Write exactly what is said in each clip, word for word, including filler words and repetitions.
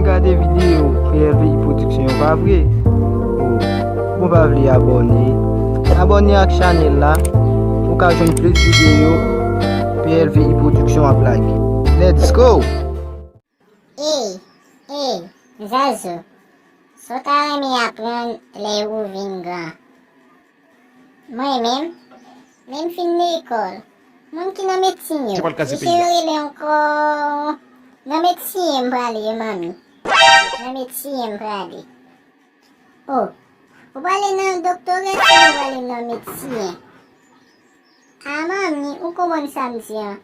Gade videyo P L V I Production yo, pa vre? Oh, bon, pa vle abòne. Abòne ak chanèl la pou w ka jwenn plis videyo P L V I Production ap lage. Let's go! Ey, ey, Zazou, sa w ta renmen aprann lè ou vin gran? Mwen menm, lè m fin lekòl, moun ki nan medsin yo, kisa yo rele ankò? Nan medsin m prale, wi, manmi. Nan medsin m prale. Oh, ou prale nan doktorès ou prale nan medsin? A, manmi, ou konprann sa m di an?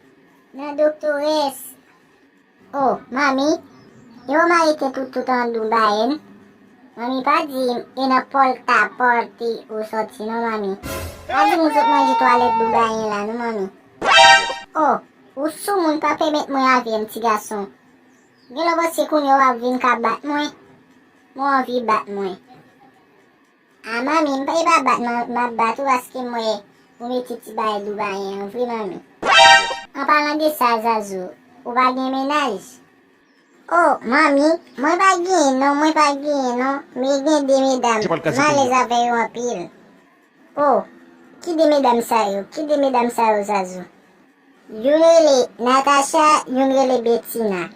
Nan doktorès. Oh, manmi, e ou mari te tout, tout an Dubaï, n? Manmi pa di m, e nan Pòlta, Pòlti ou sòti, non, manmi. Pa di m ou sot manje twalèt Dubaï la, non, manmi. Oh, ou sou moun, pa pèmèt mwen avè m, ti gason. Gen lè w panse kounye a w ap vin ka bat mwen, men w anvi bat mwen. A, manmi, m pa, e pa bat m, m ap bat ou paske m wè ou mete ti bagay Dubaï an vre, manmi. An palan de sa, Zazou, ou pa gen mennaj? Oh, manmi, mwen pa genyen non, mwen pa genyen non, men gen de medam, m alèz avè yo anpil. Oh, ki de medam sa yo? Ki de medam sa yo, Zazou? Youn rele Natacha, youn rele Betina.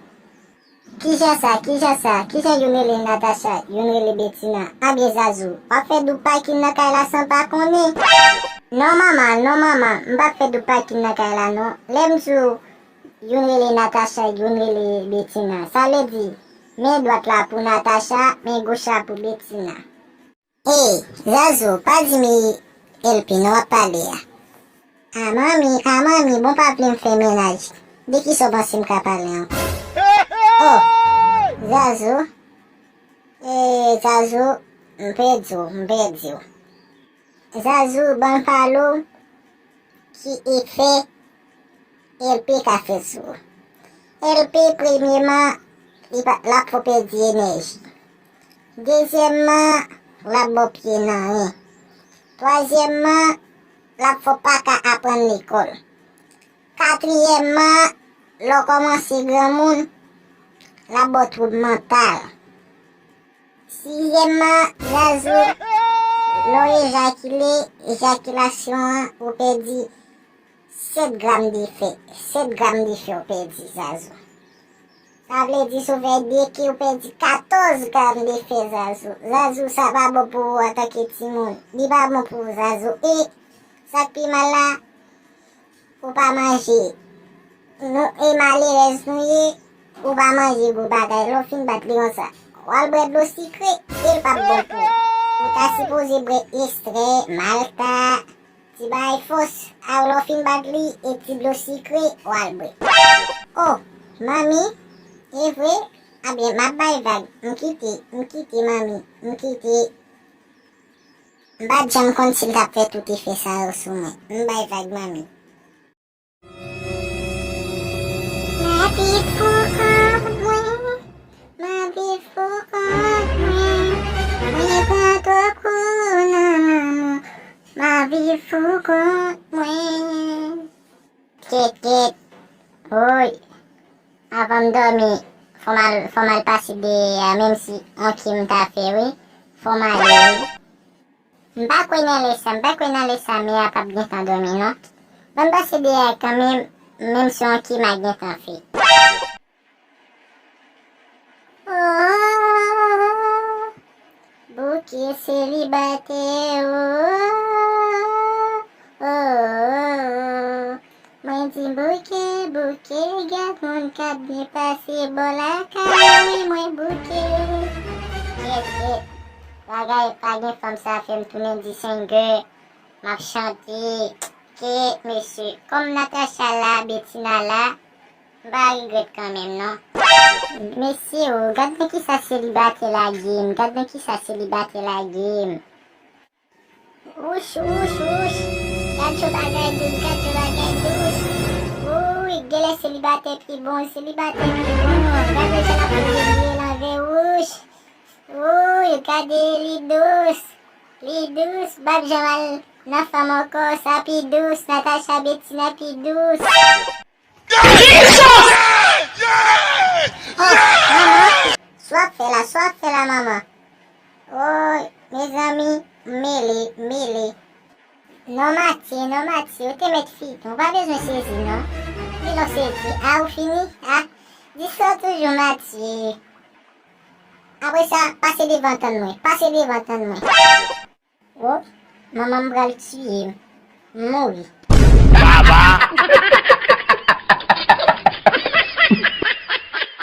Kijan sa, kijan sa, kijan youn rele Natacha, youn rele Betina? Anben Zazou, w ap fè doub pakin nan kay la san pa konnen? Non manman, non manman, m p ap fè doub pakin nan kay la non. Lè m di w youn rele Natacha, youn rele Betina, sa vle di men dwat la pou Natacha, men goch la pou Betina. Ey, Zazou, pa di m e L P non w ap pale a. A manmi, a manmi, bon pa vle m fè mennaj. De kisa w panse m ka pale ankò? Oh, Zazou. E, Zazou, m pèdi w, m pèdi w. Zazou, ban m pale w. Ki efè L P ka fè sou ou? L P, premyeman, li pa, l ap fè w pèdi enèji. Dezyèmman, l ap ba w pye nan ren. Twazyèmman, l ap fè w pa ka aprann lekòl. Katriyèmman, lè w kòmanse granmoun, l ap ba w twoub mantal. Sizyèmman, Zazou, lè w ejakile, ejakilasyon an, ou pèdi sèt gram de fè. Sèt gram de fè w pèdi, Zazou. Sa vle di, si w fè de ke, ou pèdi katòz gram de fè, Zazou. Zazou, sa pa bon pou ou antanke timoun. Li pa bon pou ou, Zazou. E sa k pi mal la, ou pa manje. Nou, e malerèz nou ye, ou pa manje gwo bagay. Lè w fin bat li konsa, w al bwè dlo sikre, e l p ap bon pou ou. Ou ta sipoze bwè ekstrè, malta, ti bagay fòs. A, lè w fin bat li, e ti dlo sikre, w al bwè. Oh, manmi, e vre? Abyen, m ap bay vag. M kite, m kite, manmi, m kite. M pa t janm konn si l t ap fè tout efè sa yo sou mwen. M bay vag, manmi. M ap viv pou kont mwen, m ap viv pou kont mwen. Mwen pran twòp kou nan lanmou, m ap viv pou kont mwen. Kèt, kèt. Woy. Avan m dòmi, fò m al, fò m al pase dèyè a, menm si on ki m ta fè, wi. Fò m ale, wi. M pa kwè nan lè sa, m pa kwè nan lè sa, Mia p ap gentan dòmi, non. Ban m pase dèyè a kanmenm, menm si on ki m a gentan fè. Oh, bouke selibatè, oh, oh, oh, oh. Mwen di bouke, bouke, gad moun k ap byen pase bò lakay mwen, bouke. Kèt, kèt. Bagay pa gen fanm sa fè m tounen di singer. M ap chante. Kèt, mesye. Kòm Natacha la, Betina la, m pa regrèt kanmenm, non. Mesye, o, gad nan kisa selibatè lage m, gad nan kisa selibatè lage m. Wouch, wouch, wouch. Gad yon bagay dous, gad yon bagay dous. Wouy, genlè selibatè pi bon, selibatè pi bon. Gade jan l ap poze pye l anvè, wouch. Wouy, gade li dous. Li dous, m p ap janm al nan fanm ankò, sa pi dous, Natacha, Betina pi dous. Oh, manman, Fè la, sa w ap fè la, manman? Woy, mezanmi, m mele, m mele. Non, Matye, non, Matye, ou te mèt fini. Ou pa bezwen sezi, non. Ki lè w sezi? A, ou fini? A, di sa toujou, Matye. Apre sa, pase devan tann mwen. Pase devan tann mwen. Wo, manman m pral tiye m. M mouri. Baba!